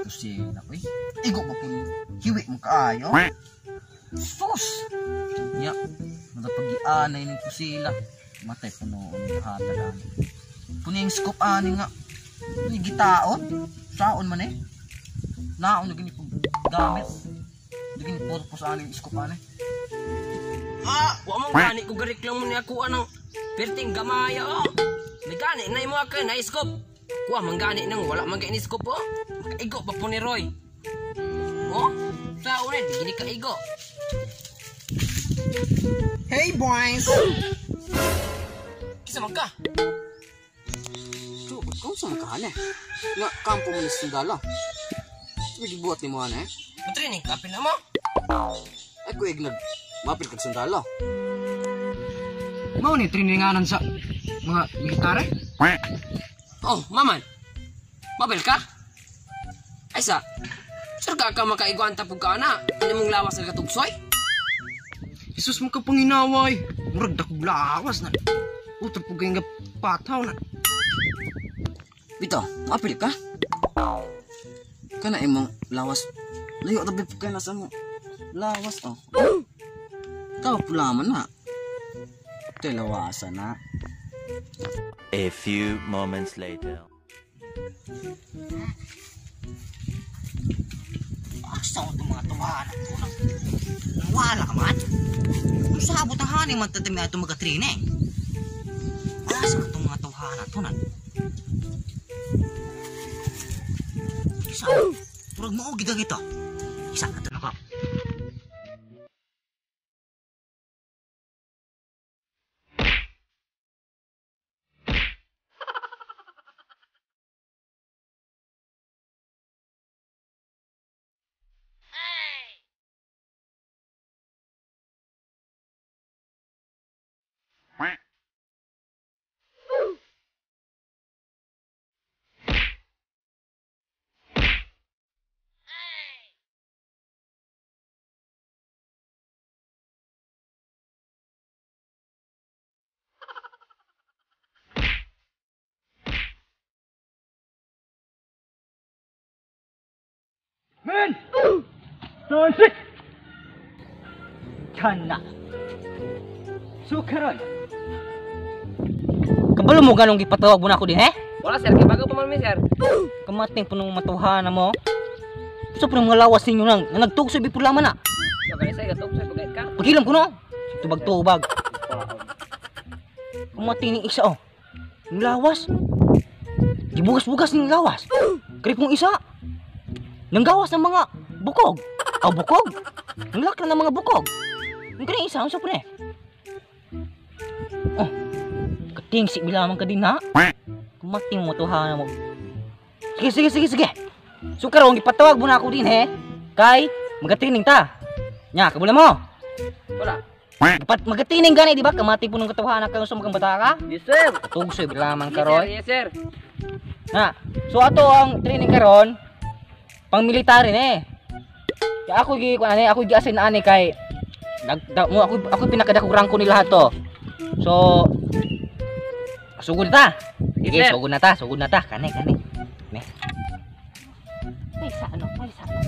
Kusina, uy. Igo ba po hiwi mo kaayo? Sus! Nya, madapagianay ng kusila. Matay po noon hatag ani. Puno yung scoop ani nga. Ni gitaon. Saon man eh. Naon na gini pag gamit. Gini purpose ani yung scoop ani. Ah, wa man gani ko gareklamo ni ako anang perting gamaya oh. May gani na imo ka na scoop. Kuha man gani nang wala man gani scoop oh. Makaigo pa po ni Roy. Oh, saon eh di gini kaigo. Hey boys. Kisa man ka? So, kung sa makahane? Nga kampo mo ni sundalo. Sige gibuhat ni mo ane. Mo-training ka pila mo? Ay ko ignag mapil kag sundalo. Mao ni traininganan sa mga militare? Oh, maman. Mabel ka? Ay sa, sure ka ka makaiguan tapog ka na. Ano mong lawas nga katugsoy? Jesus mo ka panginaway. Murag dakog lawas na. Utro po kayong pataw na. Bito, mapil ka? Kana imong lawas. Layo tabi po kayo nasa mo. Lawas oh. Tao pula man na. Ito'y lawasan na. A few moments later. Asa ko itong mga tuwanan ko lang. Wala ka man. Kung sabot ang hanin man tatami ato magatraining. Asa ko itong mga tuwanan to na. Isa, murag mao gid ang ito. Isa ato na ka. Men! Tansik! Kana. So karon. Kabalo mo ganong gipatawag mo na ako din, eh? Wala sir, kay bago pa man mi sir. Kamating punong matuhana mo. So punong mga lawas ninyo nang nga nagtugsoy bi pula man na. Yo kay sir, gatugsoy pagay ka. Pagilam ko no. Tubag-tubag. Kamating ning isa oh. Yung lawas. Gibugas-bugas ning lawas. Kripong isa. Nanggawas ng mga bukog. Aw bukog. Nanglakra ng mga bukog. Yung kani isa unsa po ni? Oh. Kating si bilamang ka din ha. Kumating mo tuha na mo. Sige sige sige sige. So karon gipatawag mo na ako din he. Kay magatining ta. Nya kabula mo. Wala. Dapat magatining gani di ba? Kamati po ng katuhanan ka sa mga bata ka. Yes sir. Tugsoy bilamang Yes ka sir, Roy. yes sir. Na. So ato ang training karon pang military na eh. Kaya ako gi kuan ani, ako gi-assign ani kay nag da, mo ako ako pinakadakong rangko nila to. So sugod ta. Sige, Yes, sir. sugod na ta, sugod na ta. Kani kani. Ne. Ay sa ano, ay sa ano.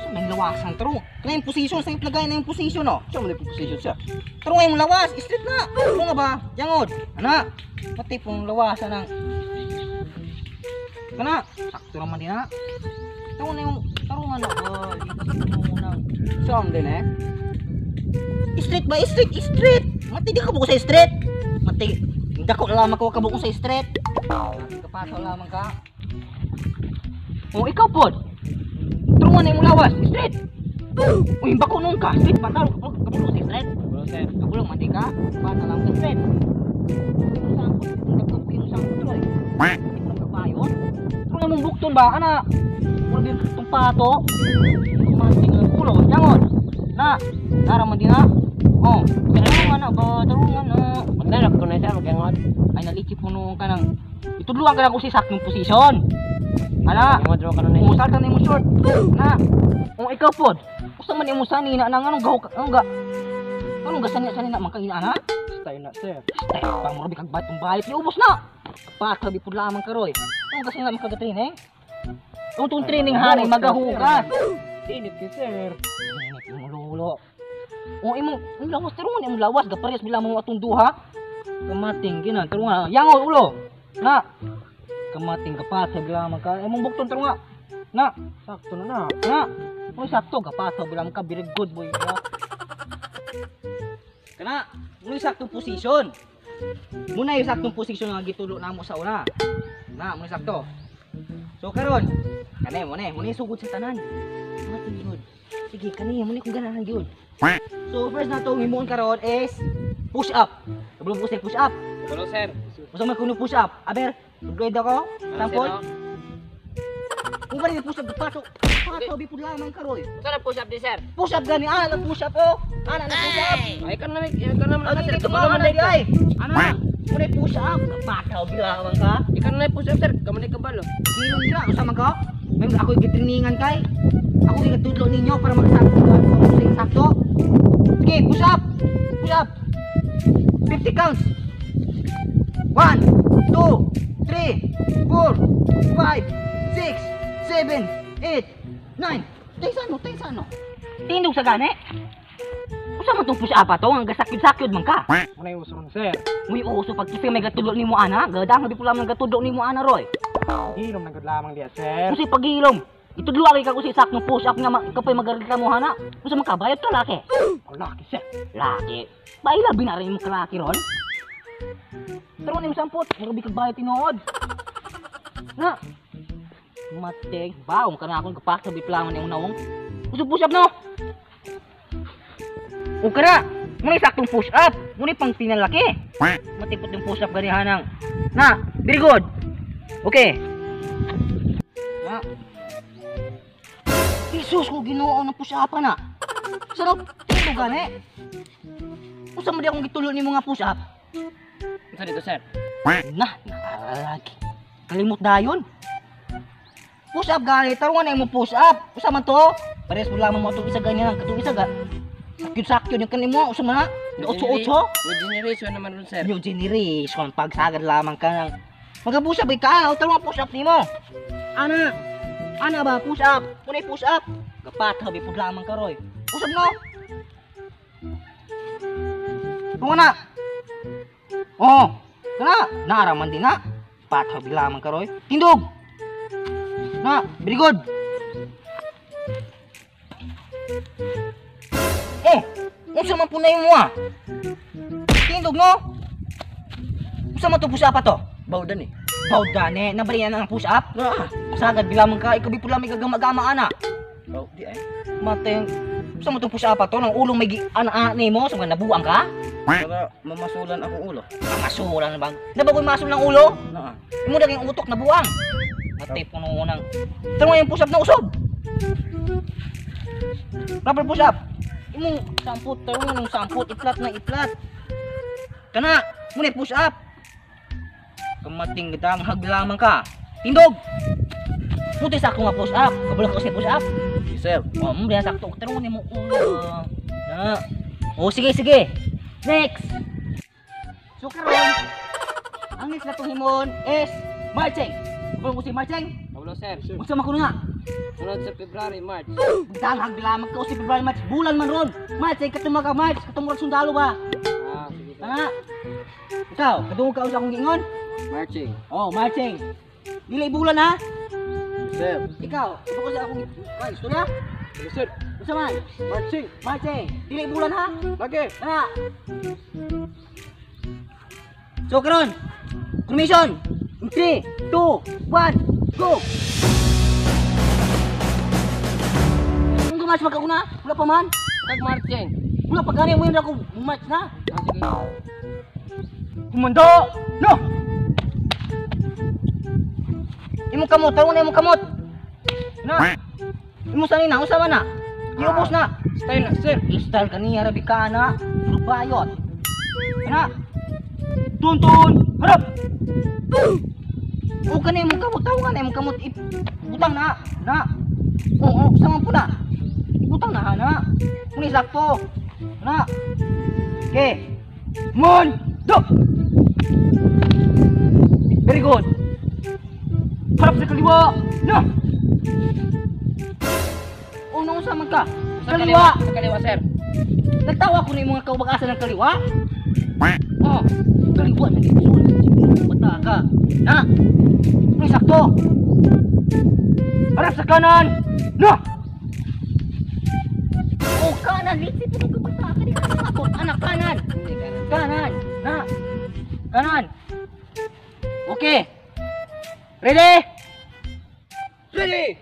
Sa may lawasan taro. Kana yung position sa plagay na yung position no. Sa mo yung position siya. Taro yung lawas, straight na. Taro nga ba? Yangod. Ana. Pati pong lawasan ng kana, sakto naman din na. Taro na yung taro nga na. Oh, nang som din eh. Straight ba? Straight, straight. Mati di ka buko sa straight. Mati. Dako lamang ko kabuko sa straight. Kapato lamang ka. Oh, ikaw pod. Taro na yung lawas, straight. Uy, bako nung ka, straight ba taro kabuko sa straight? Wala sir. Kabulong man di ka. Bata lang ka straight. Dako ko yung sangkot troy. Hindi ko kapayon. Taro na mong bukton ba ana? Murag yung itong pato. Kumating ang ulo, yangon. Na, nara man din na. Oh, tarungan na ba? Tarungan na. Magdalak ko na sir, magyangot. Ay naliki po noon ka nang itudluan ka na kung si saktong position. Ana, Yangot ro karon kung salta na imong short. Na. Kung ikaw pod, gusto man imo sani na nang anong gahok, anong ga? Anong ga sani sani na man kang ina ana? Stay na sir. Stay pang murag kag batong bayot ni ubos na. Patabi pud lamang ka roy. Anong ga sani na makagatin eh? Utong training hanay magahugas. Init kay sir. Init yung ulo. O imong imong lawas tarungan imong lawas gaparehas bila mo atong duha. Kamating gina tarungan. Yango ulo. Na. Kamating kapatag lamang ka. Imong bukton tarunga. Na. Sakto na na. Na. Oy sakto kapatag lamang ka. Very good boy. Na. Kana, muna yung saktong position. Muna yung saktong position nga gitulo namo sa una. Na, muna yung sakto. So karon, kani mo na, muna yung sugod sa tanan. Mating yun. Sige, kani mo na kung ganahan yun. So first na itong himuon karon is push up. Kabalo po sa push up. Kabalo, sir. Usa man kuno push up. Aber, grade ako. Sample. Kung gani push up pasok. Pasok bi pud lamang karoy. Saan ang push up di, sir? Push up gani ana na push up oh. Ana na push up. Ay, ikaw na, ikaw na, Ano sir. dito Kabalo mo man ana dito. di ay. Ana. Muna push up, kapataw bilawan ka. Ikaw na push up, sir. Kamu na kabalo. Kilong dira usa man ka. May ako gitriningan kay. Ako gigatudlo ninyo para magsakto ka sakto. Sige, push up. Push up. 50 counts. 1 2 3 4 5 6 7 8 9. Tay sano, tay sano. Tindog sa gani. Usa man tong push up ato ang gasakyod-sakyod man ka. Muna yung uso ron, sir. Muy uso pag kasi may gatudlo nimo ana, gadang bi pula man gatudlo nimo ana Roy. Hilom na gud lamang diya, sir. Kasi paghilom, itudlo ka ko sa isak ng push up nga kapay magareklamo hana. Usa man kabayot ka laki. Oh, laki, sir. Laki. Baila binari mo kalaki ron. Pero ni sampot, mura bi kag bayot tinuod. Na. Mate, baong ka na akong kapaksa biplangon imong nawong. Uso push up no. O kara, muna saktong push up, muna pang pinalaki. Matipot yung push up gani hanang. Na, very good. Okay. Na. Jesus ko Ginoo ng push up na. Sarap tindog gani. Usa man di akong gitulo nimo nga push up. Saan dito, sir? Na, nakalagi. Kalimot dayon. Push up gani, tarungan na imo push up. Usa man to? Parehas mo lamang mo atong isa ganyan, katong isa ga. Sakyod-sakyod yung kanimo, usa man na. Otso-otso. New generation naman ron, sir. New generation, pagsagad lamang ka ng Magapush up ka, o tarungan push up nimo. Ana, ana ba push up? Kunay push up. Gapat habi pud lamang ka roy. Usab no. Tunga na. Oh, kana naraman din na. Pathabi lamang ka roy. Tindog. Na, very good. Oh, unsa man punay mo ah? Tindog no? Unsa man to push up ato? Bawdan eh. Bawdan eh, nabariyan ang push up? Ah. Sagad bilamang ka, ikaw pula may gagama-gama ana. Oh, di ay. Mateng, unsa man to push up ato? Nang ulong may ana-ani mo, sa mga nabuang ka? Para mamasulan akong ulo. Masulan bang? Nabagoy masul ng ulo? Naa. Imo daging utok nabuang. Matay puno nang. Tama yung push up na usob. Proper push up. Imong sampot tarong nung sampot iplat na iplat. Kana, muna push up. Kamating gidang haglamang ka. Tindog. Puti sa akong nga push up. Kabalo ka sa push up. Yes, sir. Oh, mo diha sakto tarong nimo ulo. Na. Oh, sige sige. Next. So karon, ang next na itong himon is marching. Kabalo ko si marching. Kabalo, sir. Unsa man kuno nga? Sunod sa February, March. Danghag lamang ka si February March, bulan man ron. March ay katong mga March, katong murag sundalo ba? Ah, sige, sir. Tama. Ikaw, kadungog ka sa akong giingon? Marching. Oh, marching. Dili bulan ha? Yes, sir. Ikaw, ikaw ko sa akong ay, istorya? Yes, sir. Unsa man? Marching. Marching. Dili bulan ha? Lagi. Tama. So karon, formation. In 3, 2, 1, go. Kung gumatch magkauna, wala pa man. Tag marching. Wala pa gani mo yun ako match na. Ah, sige. Kumando! No! Imong kamot, tarong na imong kamot. Na. Imong sanina, unsa man na? Iubos na. Style na, sir. Style kaniya rabi ka na. Rubayot. Na. Tuntun, harap. O kani imong kamot, tarong na imong kamot. Butang na, na. Oo, sama po na. Butang na na. Muni sakto. Na. Okay. Mon, do. Very good. Harap sa kaliwa. Na. Unong sa man ka? Sa kaliwa. Sa kaliwa, sir. Nagtawa ko ni mga kaubag-asa ng kaliwa. Oh, kaliwa na dito. Bata ka. Na. May sakto. Harap sa kanan. Na. Oh, kanan. Litsi po ng kabata ka. Di ka nakakot. Anak, kanan. Kanan. Na. Kanan. Okay. Ready? Ready.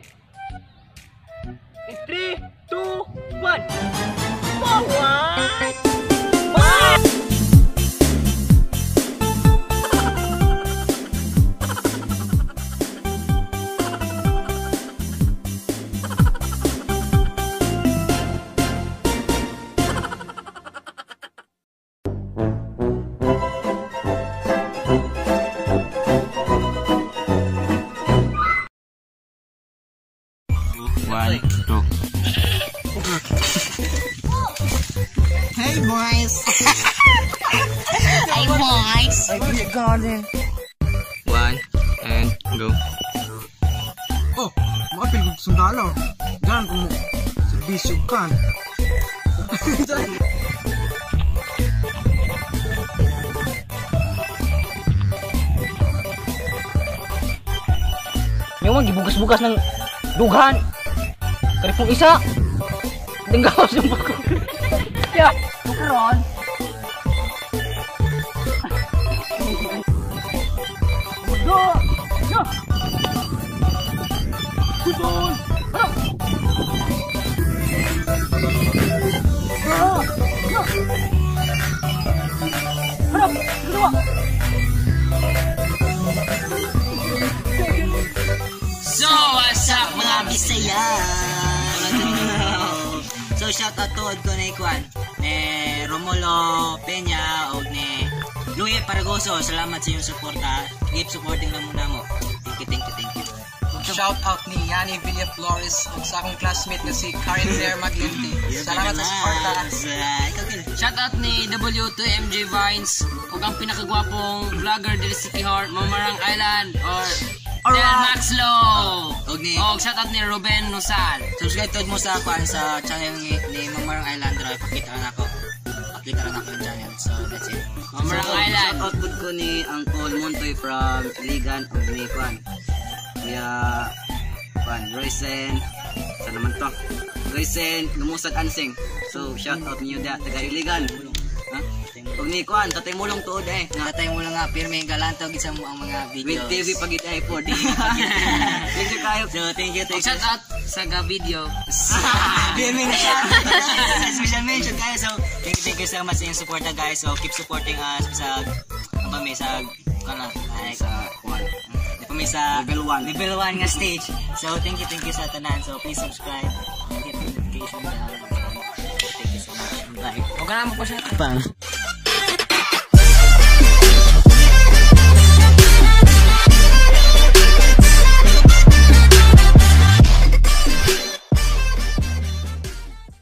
In 3, 2, 1. Forward! March! One, two. Hey boys! Hey boys! One, and go. Oh, maapil kong sundalo. Gan kung serbisyo kan. Yung mga gibugas-bugas ng dughan. Karipong isa. Denggawas yung bako. Ya, karon. Do. No. Kuton. Harap. No. No. Harap. Dua. So, what's up mga Bisaya? So, shout out to ko ni Kwan, ni Romulo Peña o ni Louie Paragoso. Salamat sa iyong suporta. Keep supporting lang muna mo. Thank you, thank you, thank you. Shout out ni Yani Villaflores ug sa akong classmate na si Karen Claire Maglinte. Salamat sa suporta. Shout out ni W2MJ Vines ug ang pinakagwapong vlogger diri sa Sikihor, Mamarang Island or Del Maxlo. Og ni Og shout out ni Ruben Nusal. Subscribe to mo sa kwan sa channel ni Mamarang Island dra pakita na ako. Pakita na ako yung channel. So that's it. Mamarang Island. Shout out pud ko ni Uncle Montoy from Iligan ug ni kwan. Kuya kwan Roysen sa naman to. Roysen Lumusag Ansing. So shout out niyo da taga Iligan. Ha? Ug ni kwan Tatay Mulong tuod eh. Tatay mo lang nga, pirmi galanto gid sa mo ang mga videos. With TV pagit iPod. Thank you kayo. So thank you, Og thank you. shout out sa ga video. Pirmi na siya. Special mention kayo. So thank you so much sa inyong suporta guys. So keep supporting us sa ano ba may sa kana like Sa kwan. di pa may sa Level 1. level 1 nga stage. So thank you sa tanan. So please subscribe and hit the notification bell. Thank you so much. Bye. Og mo pa shout out. Pang.